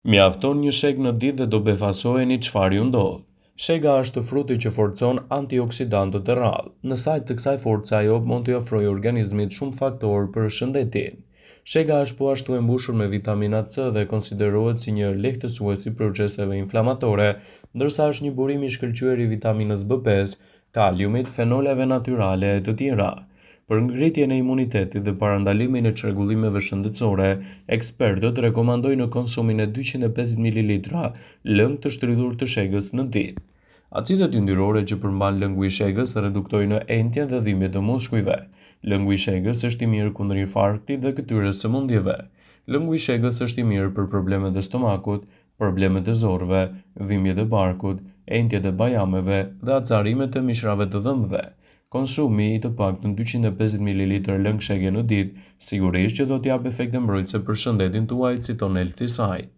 Mjafton një shegë në ditë dhe do befasoheni çfarë ju ndodh. Shega është fruti që forcon antioksidantët e rrallë. Në sajë të kësaj force ajo mund t'i ofrojë organizmit shumë faktorë për shëndetin. Shega është po ashtu e mbushur me vitamina C dhe konsiderohet si një lehtësues i proceseve inflamatore, ndërsa është një burim i shkëlqyer i vitaminës B5, kaliumit, fenoleve natyrale e të tjera. Për ngritjen e imunitetit dhe parandalimin e çrregullimeve shëndetësore, ekspertët rekomandojnë konsumin e 250 mililitra lëng të shtrydhur të shegës në ditë. Acidet yndyrore që përmban lëngu i shegës reduktojnë enjtjen dhe dhimbjet e muskujve. Lëngu i shegës është i mirë kundër infarktit dhe këtyre sëmundjeve. Lëngu i shegës është i mirë për problemet e stomakut, problemet e zorrëve, dhimbjet e barkut, enjtjet e bajameve dhe acarimet e mishrave të dhëmbëve. Konsumi i të paktën 250 mililitra lëng shege në ditë, sigurisht që do të japë efekte mbrojtëse për shëndetin tuaj, citon Healthy Site.